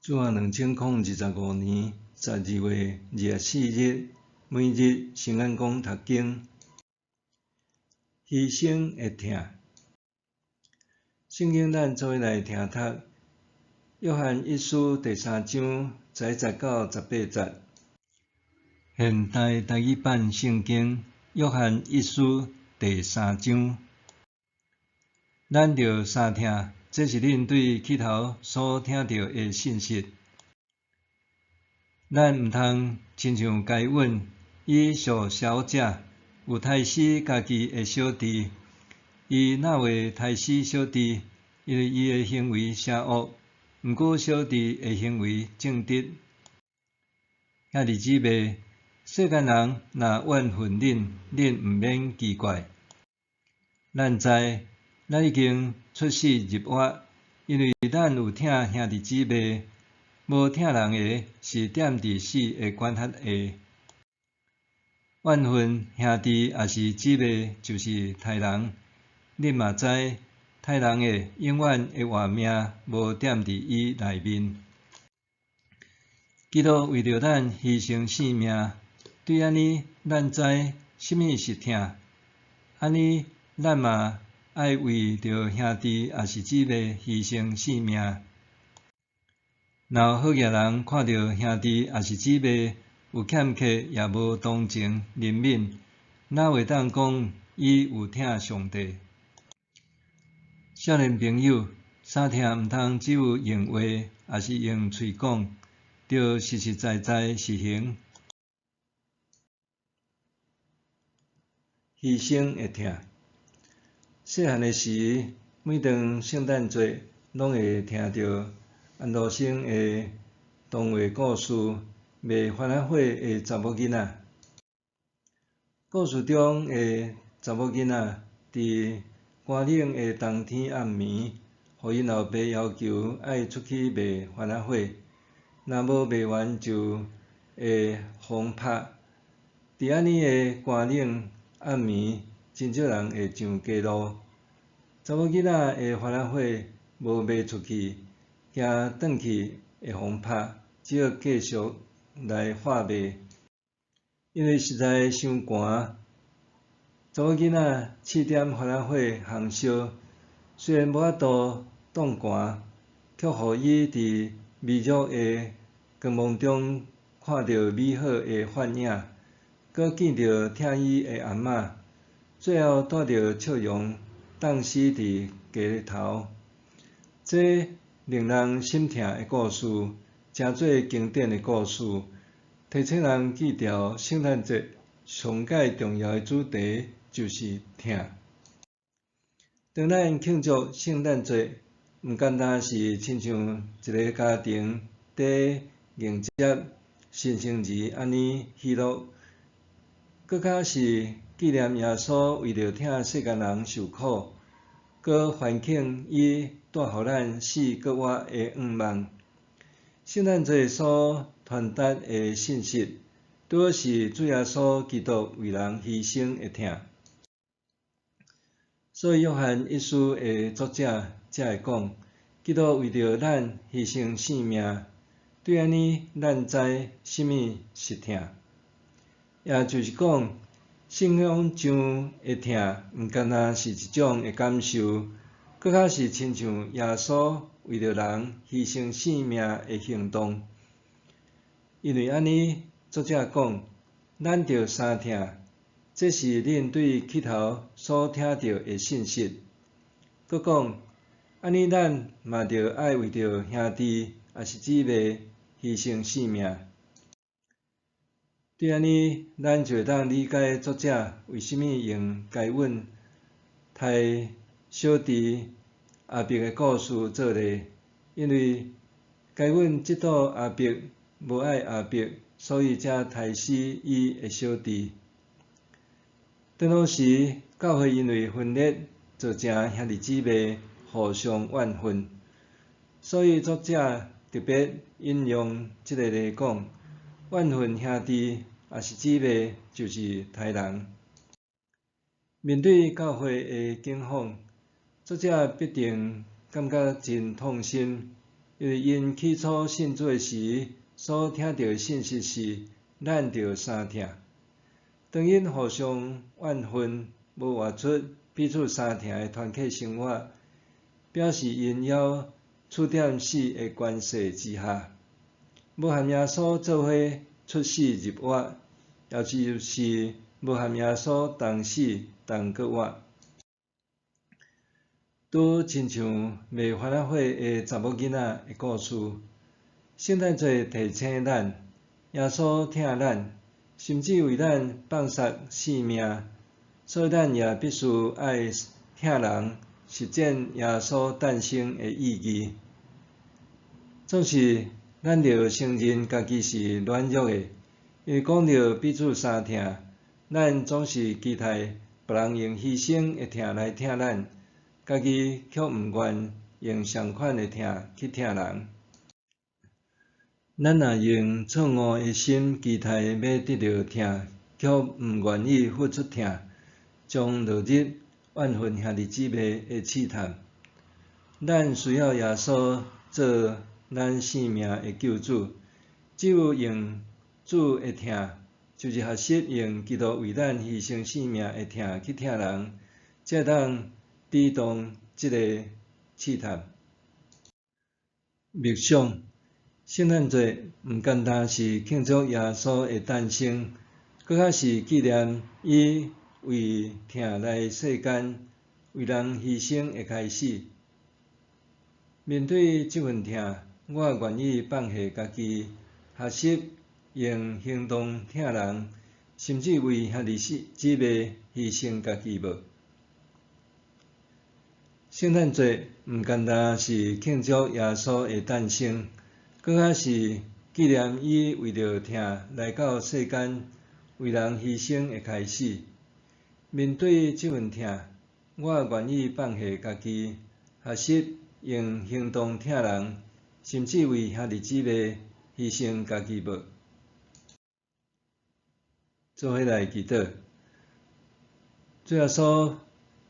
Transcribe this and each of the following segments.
主後2025年12月24日，每日聖眼光讀經，犧牲的疼。聖經咱做伙來聽讀，約翰一書第三章11節到18節。現代台語版聖經，約翰一書第三章。咱著三疼，這是恁對起頭所聽著的信息。咱毋通親像該隱，伊屬邪惡者，有刣死家己的小弟。伊若會刣死小弟，因為伊的行為邪惡，毋過小弟的行為正直。兄弟姊妹，世間人若怨恨恁，恁毋免奇怪。咱知，咱已經出死入活，因為咱有疼兄弟姊妹。無疼人的，是踮佇死的管轄下。怨恨兄弟抑是姊妹，就是刣人。恁嘛知，刣人的永遠的活命無踮佇伊內面。基督為著咱犧牲性命，對按呢，咱知啥物是疼。按呢，咱嘛愛為著兄弟抑是姊妹犧牲性命。若有好額人看著兄弟抑是姊妹有欠缺，也無同情憐憫，哪會當講伊有疼上帝？少年朋友，三疼毋通只有用話，抑是用喙講，著實實在在實行。犧牲的疼。細漢的時，每當聖誕節，攏會聽著安徒生的童話故事《賣番仔火的查某囡仔》。故事中的查某囡仔，佇寒冷的冬天暗暝，予𪜶老爸要求愛出去賣番仔火，若無賣完就會予拍。佇按呢的寒冷暗暝，真少人會上街路。查某囡仔的番仔火無賣出去，驚轉去會予拍，只好繼續來化賣。因為實在傷寒，查某囡仔試點番仔火烘燒，雖然無法度擋寒，卻予伊佇微弱的光芒中看著美好的幻影，閣見著疼伊的阿嬤，最後帶著笑容凍死佇街頭。這令人心疼的故事，成做經典的故事，提醒人記著聖誕節上蓋重要的主題就是疼。當咱慶祝聖誕節，毋干焦是親像一个家庭佇迎接新生兒按呢喜樂，閣較是紀念耶穌為著疼世間人受苦，閣喚醒伊帶予咱死閣活的願望。聖誕節所傳達的信息，拄好是主耶穌基督為人犧牲的疼。所以約翰一書的作者才會講，基督為著咱犧牲性命，對按呢，咱知啥物是疼。也就是講，信仰上的疼，毋干焦是一種的感受，閣較是親像耶穌為著人犧牲性命的行動。因為按呢，作者講，咱著三疼，這是恁對起頭所聽著的信息。閣講，按呢咱嘛著愛為著兄弟抑是姊妹犧牲性命。對按呢，咱就會當理解作者為啥物用該隱刣小弟亞伯的故事做例，因為該隱嫉妒亞伯，無愛亞伯，所以才刣死伊的小弟。當時教會因為分裂，造成兄弟姊妹互相怨恨，所以作者特別引用這个例講，怨恨兄弟抑是姊妹，就是刣人。面對教會的境況，作者必定感覺真痛心。因為𪜶起初信主的時所聽著的信息是咱著相疼。當𪜶互相怨恨，無活出彼此相疼的團契生活，表示𪜶猶處佇死的權勢之下，無和耶穌做伙出死入活，也就是無和耶穌同死同閣活。拄親像賣番仔火的查某囡仔的故事，聖誕節提醒咱，耶穌疼咱，甚至為咱放殺性命，所以咱也必須愛疼人，實踐耶穌誕生的意義。總是咱著承認家己是軟弱的，因為講著彼此相疼，咱總是期待別人用犧牲的疼來疼咱，家己卻毋願用相款的疼去疼人。咱若用錯誤的心期待欲得著疼，卻毋願意付出疼，將落入怨恨兄弟姊妹的試探。咱需要耶穌做咱生命的救主，只有用主的疼，就是學習用基督為咱犧牲性命的疼去疼人，才會當抵擋這个試探。默想，聖誕節毋干焦是慶祝耶穌的誕生，閣較是紀念伊為疼來世間，為人犧牲的開始。面對這份疼，我願意放下家己，學習用行動疼人，甚至為兄弟姊妹犧牲家己無？聖誕節毋干焦是慶祝耶穌的誕生，閣較是紀念伊為著疼來到世間，為人犧牲的開始。面對這份疼，我願意放下家己，學習用行動疼人，甚至為兄弟姊妹犧牲家己無？做伙來祈禱，主耶穌，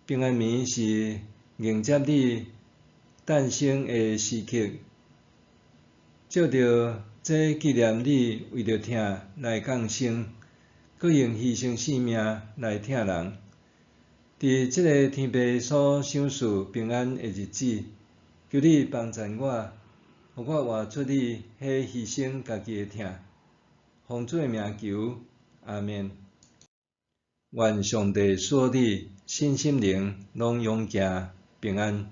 平安暝是迎接你誕生的時刻，藉著這紀念你為著疼來降生，閣用犧牲性命來疼人。佇這个天父所賞賜平安的日子，求你幫贊我，予我活出你彼犧牲家己的疼。奉主的名求，阿們。願上帝賜予你身心靈攏勇健平安。